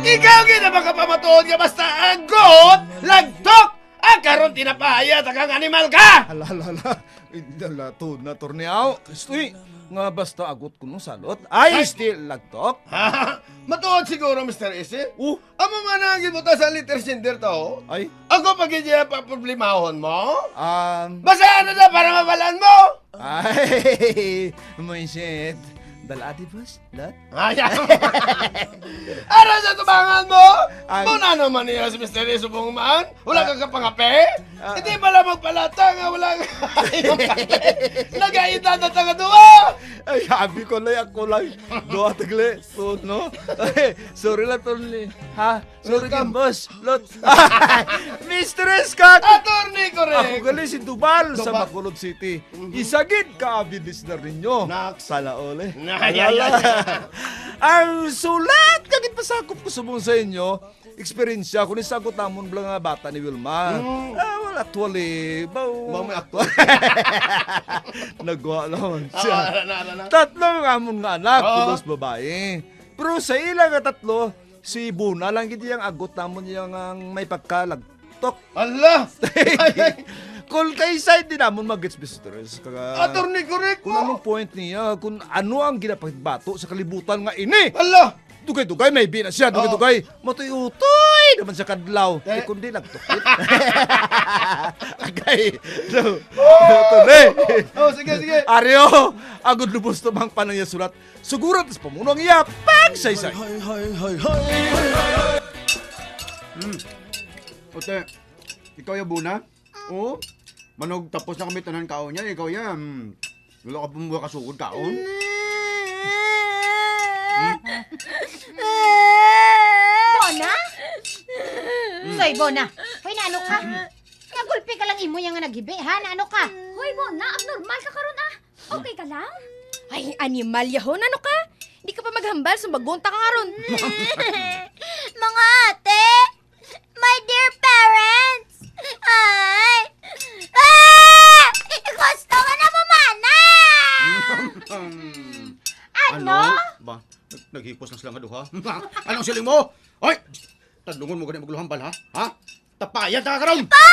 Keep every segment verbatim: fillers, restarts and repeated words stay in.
Ikaw gid ang makapamatuod nga basta agot, lagtok! Ah, karon tinapaya, tagang animal ka! Hala, hala, hala. Dala to na, Torneo. Uy, nga basta agot ko nung salot. Ay, Ay! Still lagtok? Matuod siguro, Mister Isi. Oh. Amo man ang gibuta sa letter sender to. Ay. Ako pa gid iya pa problemahon mo? Um. Basta ano na para mabalaan mo? Ay, Moiset. Dala, di, boss? Lot? Ay, ara sa tubangan mo? Ang Kung ano man niya si Mister Subong man? Wala Ah. ka kapangape? Ah. Hindi pala magpalata nga wala ka. Nag-aita na taga duwa. Ay, sabi ko lang, ako lang. Duwa tagle. So, no? Sorry lang, Tony. Ha? Sorry Welcome. Din, boss. Lot. Mistress Kat! Attorney, correct. Ako gali si Dubal sa Dubal. Bacolod City. Mhm. Isa gid ka avid listener ninyo. Nax. Sana all, eh. Ay, ay, ay, ay. Ang sulat nga ginpasakop ko subong sa inyo, eksperyensya ko ni sagot namon bala nga bata ni Wilma. Mm. Ah, well, actually, ba, Ba, may actual? Nagwa naman Ah, siya. Ara na, ara na. Tatlo ang amon nga anak, Oo. pulos babae. Pero sa ila nga tatlo, si Bona lang gid ang agot namon niya nga may pagkalagtok. Ala! Kung kay side din namon mag-gets, Mister Stress, kaga Attorney, correct Kung mo. Anong point niya, kung ano ang ginapagbato sa kalibutan nga ini. Ala! Dugay-dugay, maybe na siya, Oo. Dugay-dugay. Matuy-utoy naman siya kadlaw. Eh. Eh, kundi nagtukit. Agay. So, tuloy. Oh, sige, sige. Aryo, agud lubos tumang panang iya sulat. Suguran tas pamuno ang iya pagsaysay. Hay, hay, hay, hay. Hmm. Ote, ikaw ya Bona? Oo. Manog tapos na kami tanan kaon niya, ikaw ya. Hmm. Wala ka pang buha kasugod kaon? Hmm? Bona? Hmm. Soy, Bona. Hoy, naano ka? Nagulpi ka lang imo yang nga naghibi, ha? Naano ka? Hoy, Bona, abnormal ka karon, ah. Okay ka lang? Ay, animal yahon, ano ka? Di ka pa maghambal, sumbagon ta ka karon. Mga ate, my dear parents, ay, ah! Gusto ko na mamana! Ano? Ano? Ba, nag-, naghipos na sila nga duha. Anong siling mo? Hoy! Tadlungon mo gani magluhambal, ha? Ha? Tapayan ta ka karon! Pa!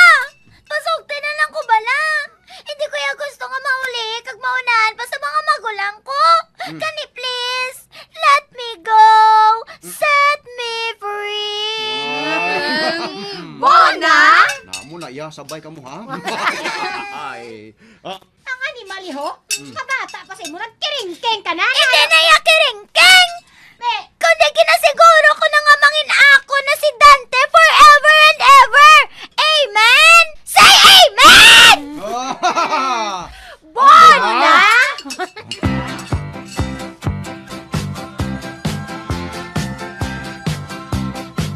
Pasugti na lang ko bala. Hindi ko ya gusto nga mauli kag maunahan pa sa mga magulang ko. Mm. Kani, please, let me go. Mm. Set me free. Ah. Bona? Namo na iya, sabay ka mo, ha? Ay. Ah. Ang animal, iho? Mm. Kabata pa sa imo, nagkiringking ka na. Hindi na iya kiringking! Be. Kundi ginasiguro ko na nga mangin ako na si Dante forever and ever! Amen! Say amen! Bona!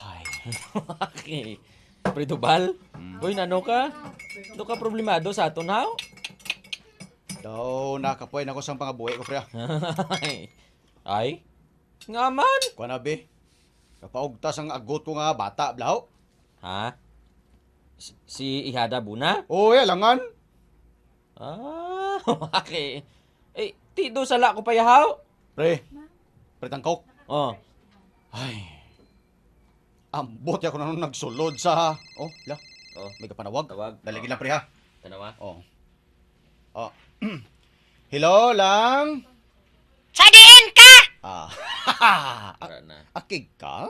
Ay, okay. Pre Dubal? Mm. Uy, nano ka? Ano ka problemado sa aton, haw? Daw, nakapuay na ko sang pangabuhi ko, pre, ah. Ay? Nga man? Kuwan na, be. Kapaugtas ang agot ko nga bata, blaho. Ha? Si, si Ihada Bona? Oo, eh, alangan. Ah, okay. Eh, ti do sala ko pa yahaw. Pre. Pre Tangkok. Oh. Ay. Ambot ya ko na nung nagsulod sa, oh, la. Oh. May kapanawag. Tawag. Dali Oh. lang, pre, ha? Tanawa. Oh. Oh. Hello, lang. Sa diin ka? Ah. Wala na. Akig ka?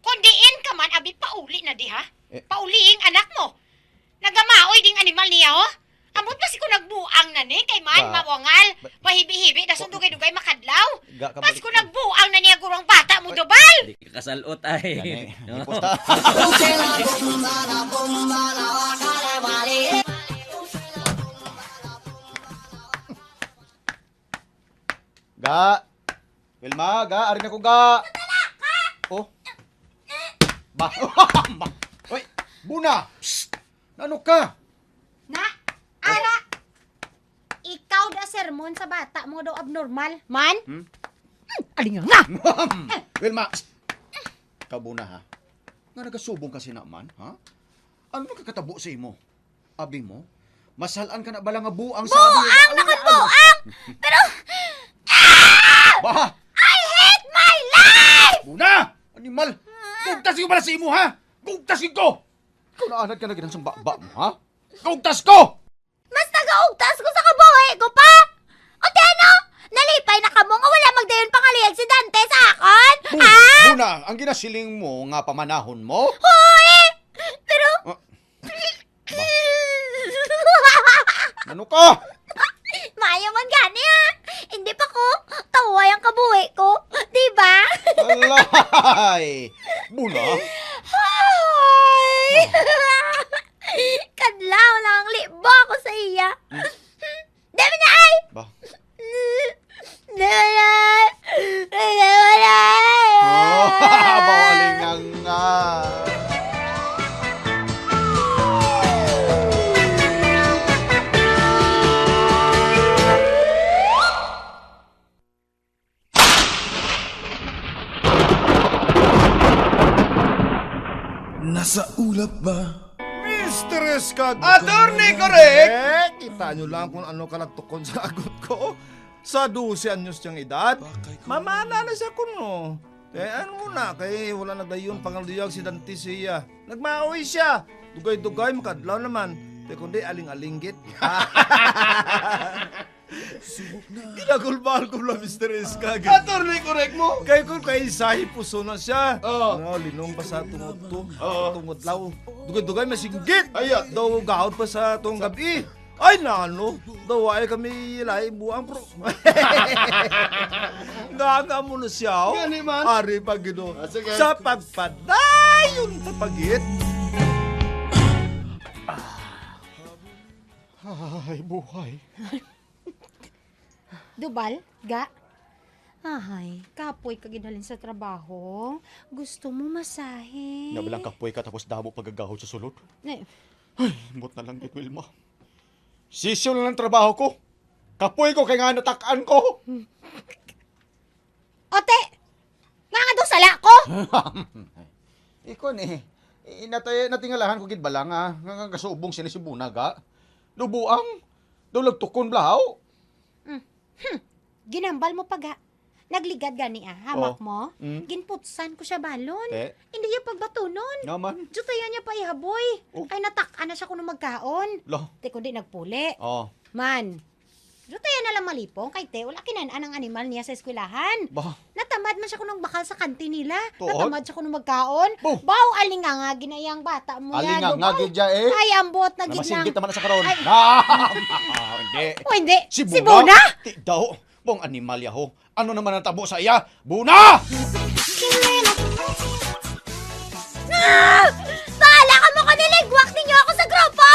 Kung diin ka man, abi, pauli na diha. Eh. Pauli ang anak mo. Nagamaoy ding animal niya, oh. Ambot pa si ko nagbuang na ni, kay man, Ba-, mawangal, ba-, pahibi-hibi, dason dugay-dugay makadlaw. Ga ka Pas balik ko na. Nagbuang na niya, gurang bata mo, Ay, Dubal. Di ka kasalot, ay. Gani, No. Ipos ta. Ga. Wilma, ga, ari na ko, ga. Oh. Ba. Ba. Oy, Bona. Psst. Nano ka? Na, ara. Ikaw da sermon sa bata mo daw abnormal. Man? Hmm? Hmm, alinga nga. Wilma. Psst. Ikaw, Bona, ha? Nga nagasubong ka sina man, ha? Ano nakakatabo sa imo? Abi mo? Masal-an ka na bala nga buang sa abi? Buang na Ay, kun ano? Buang! Pero, ah! Ba? I hate my life! Bona! Animal! Kaugtas ko pala sa imo, ha? Kaugtas ko! Ikaw naanad ka na gid sang baba mo, ha? Kaugtas ko! Mas nagaugtas ko sa kabuhi ko pa! O ti ano? Nalipay na kamo nga wala magdayon pangalihag si Dante sa akon? Bu-, Ha? Buna, ang ginasiling mo nga pamanahon mo? Hoy! Pero Ah. Ano ka? Maayo man gani, ha? Hindi pa ko taway ang kabuhi ko, di ba? Alay! Buna? Hoy! Kadlaw lang ang libo ko sa iya. Hmm. Dami na ay! Ba? Dami na ay! Dami na ay! Oh, bawaling nga nga. Nasa ulap ba? Mister Iskag! Attorney Correct! Eh, kita nyo lang kung ano kalagtukon sa agot ko. Sa dose anyos niyang edad, mamana na siya kuno. Eh, ano na, kay wala nagdayon pangaluyag si Dante siya. Nagmaoy siya. Dugay-dugay, makadlaw naman. Te, kundi aling-alinggit. Ginagulbal ko na, Mister Iskag. Attorney, correct mo. Kay kung kaisahi puso na siya. Oo. No, linong pa sa tungod to. Oo. Tungod law. Dugay-dugay masinggit. Ay, ah. Daw gahod pa sa tong gabi. Ay, nano? Daw ay kami lahi buang, bro. Nga, nga mo na siya, oh. Gani man. Ari pa, Ginoo. Ah, sige. Sa pagpadayon sa pagit. Ay, buhay. Dubal, ga? Ahay, kapoy ka ginhalin sa trabaho. Gusto mo masahe? Nga bilang kapoy ka tapos damo pagagahod sa sulod. Eh. Ay, ambot na lang gid, Wilma. Sisiw na lang trabaho ko. Kapoy ko kay nga natak-an ko. Ote, nga nga daw sala ko? Iko ni, inatay natingalahan ko gid bala nga, nga, nga kasubong sini si Bunaga. Lubuang, daw lagtukon blahaw. Hmm. Hmm. Ginambal mo pa ga. Nagligad gani, ah, hamak Oh. mo? Mm. Ginputsan ko siya balon. Te. Hindi iya pagbatunon. Nga man. Jutaya niya pa ihaboy. Oh. Ay, natak-an na siya kuno magkaon. Lo. Te, kundi nagpuli. Oh. Man. Jutaya na lang malipong kay te, wala kinan-an ang animal niya sa eskwelahan. Bah. Natamad man siya kuno bakal sa kantin nila. Tuod? Natamad siya kuno magkaon. Buh. Baw, aling nga nga ginayang bata mo Aling yan, nga nga Dubal. Gid ya, eh. Ay, ambot na Na gid lang. Masinggit naman na sa karon. Ay. Ah, hindi. O, hindi. Si Si Buna? Buna? Ti daw. Mong animal yaho. Ano naman ang tabo sa iya? Buna! Ah! Bahala kamo kung niligwak ninyo ako sa grupo!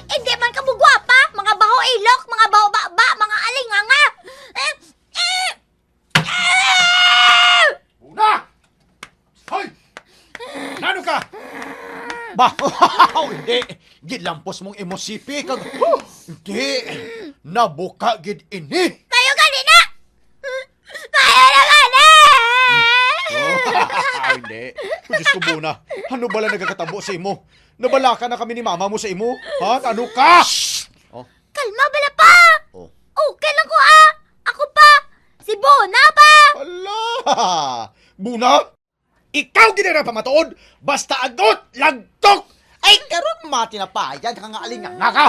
Hindi man kamo gwapa, mga baho ilok, mga baho baba, mga alinganga! Eh, eh, eh! Buna! Hoy! Nano ka? Ba? Hindi. Gilampos mong imo sipi kag hindi. Nabuka gid ini. Kayo gani na! Kayo na gani! Oh, hindi. Oh, Diyos ko, Buna. Ano bala nagakatabo sa imo? Nabalaka na kami ni mama mo sa imo. Ha? Ano ka? Oh. Kalma bala pa! Oh. Okay lang ko, ah! Ako pa! Si Bona pa! Hala! Buna? Ikaw gid ang pamatuod, basta agot, lagtok! Ay, karon matinapayan ka nga alinga nga ka!